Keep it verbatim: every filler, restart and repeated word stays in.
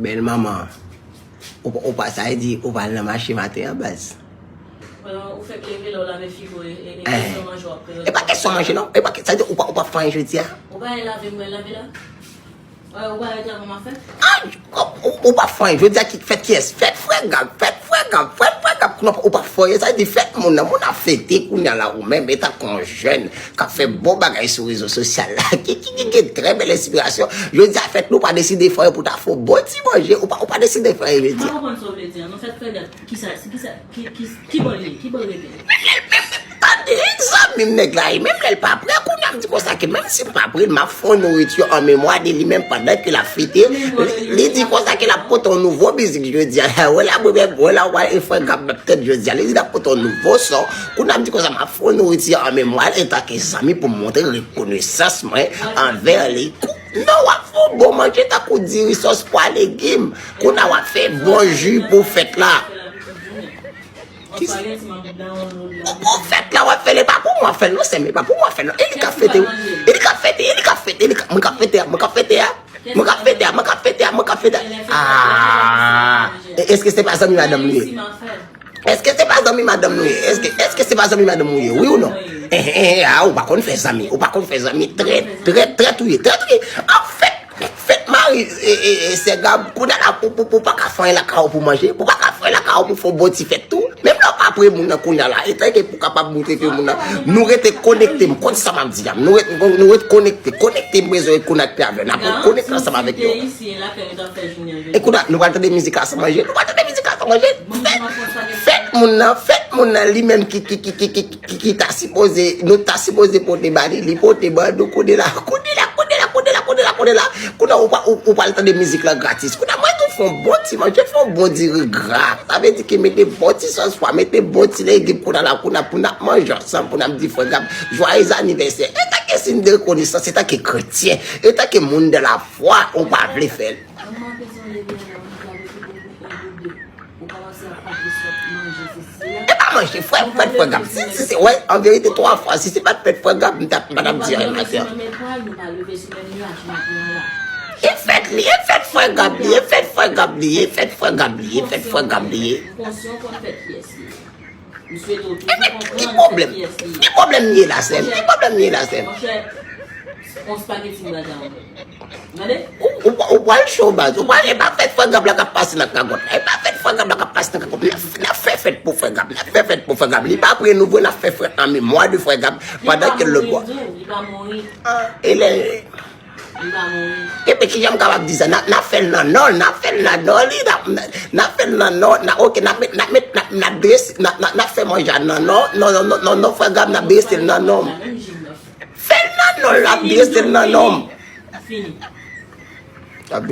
Bèl manman. Ou, ou pa, sa vle di, ou pa al nan mache maten an, baz. Ou fèk leve lè w lave figi w e kesyon manje w ap. E pa kesyon manje, non. E pa, sa vle di, ou pa, ou pa fè anyen jodi a? Ou pa al lave, mwen lave la. Ou pa al travay, m ap fè. Ou pa fè anyen jodi a, ki fèt kiyès? Fèt frè Gab, fèt frè Gab, fèt frè Gab. Kounye a ou pa fè anyen, sa vle di fèt moun nan, moun ap fete kounye a la, ou menm, etan kon jèn k ap fè bon bagay sou rezo sosyal la, ki, ki, ki gen trè bèl enspirasyon. Jodi a fèt nou pa deside fè pou ta fè yon bon ti manje, ou pa, ou pa deside fè jodi a. Mwen konprann sa w vle di an, men fèt frè Gab, kisa, kisa, ki, ki, ki bò l ye, ki bò l rete? Tande, zanmi m nèg la ye, menm lè l pa prè, kounye a m di konsa ke menm si m pa prè, m ap fè yon nouriti an memwa de li menm pandan ke l ap fete. Li, li di konsa ke l ap pote yon nouvo mizik jodi a. Wè la, mwen menm, wè la, w al e frè Gab nan tèt jodi a. Li di l ap pote yon nouvo son. Kounye a m di konsa, m ap fè yon nouriti an memwa l, etan ke zanmi pou m montre rekonesans mwen anvè li. Kou-, non, w ap fè yon bon manje tankou diri sòs pwa legim. Kounye a w ap fè bon ji pou fèt la. Ki s-, ou, ou fèt la, w ap fè l, e pa pou mwen w ap fè l, non, sè m, e pa pou mwen w ap fè l, non. E li k ap fete, wi. E li k ap fete, e li k ap fete, e li k ap, mwen k ap fete a, mwen k ap fete a. Mwen k ap fete a, mwen k ap fete a, mwen k ap fete a. Ah, e, èske se pa zanmi madanm li ye? Èske se pa zanmi madanm nou ye? Èske, èske se pa zanmi madanm ou ye? Wi ou non? Eh, eh, eh, ah, ou pa konn fè zanmi. Ou pa konn fè zanmi. Trèt, trèt, trèt ou ye. Trèt ou ye. An fèt, fèt mari, e, e, e, sè Gab, kounye a la, pou, pou, pou pa ka fè anyen lakay ou pou manje, pou pa ka fè anyen lakay ou pou fè yon bon ti fèt tou. Menm lè w pa pre moun nan kounye a la, etan ke pou kapab montre ke moun nan, nou rete konekte, m konn sa m ap di a, nou rete, nou rete konekte, konekte, m bezwen konekte avè n, apre konekte ansanm avèk yo. E kounye a, nou pral tande mizik la san manje, nou pral tande mizik la san manje. Fèt, fèt moun nan, fèt moun nan li menm ki, ki, ki, ki, ki, ki, ki ta sipoze, nou ta sipoze pote ba li, li pote ban nou, kounye la, kounye la, kounye la, kounye la, kounye la, kounye la. Kounye a, ou pa, ou, ou pral tande mizik la gratis. Kounye a, mwen tou fè yon bon ti manje, fè yon bon diri gra. Sa vle di ke mete bon ti sòs pwa, mete bon ti legim, kounye a la, kounye a, pou n ap manje ansanm, pou n ap di frè Gab, joyeux anniversaire. E tanke siy de rekonesans, e tanke kretyen, e tanke moun de la fwa, ou pa vle fè l. E pa manje, frè, fèt frè Gab. Si, si se, wè, an verite, twa fwa, si se pa t fèt frè Gab, m t ap, m pa t ap di anyen maten an. E fèt li, e fèt frè Gab li, e fèt frè Gab li, e fèt frè Gab li, e fèt frè Gab li ye. Ki pwoblèm? Ki pwoblèm ye la, sè m? Ki pwoblèm ye la, sè m? Ou, ou, ou pral cho baz. Ou pral, e pa fèt frè Gab la k ap pase nan kagòt la. E pa fèt frè Gab la k ap pase nan kagòt la. N ap, n ap fè fèt pou frè Gab. N ap fè fèt pou frè Gab. Li pa pre nou vre, n ap fè fèt an memwa de frè Gab. Pandan ke lòt bò. E lè. Epi kijan m kapab di sa? N ap, n ap fè l nan non, n ap fè l nan non li, n ap, n ap fè l nan non, n ap, ok, n ap met, n ap met, n ap, n ap drese, n ap, n ap, n ap fè manje a nan non, non, non, non, non, non, frè Gab, n ap drese l nan non. Fè l nan non, l ap drese l nan non. Fini.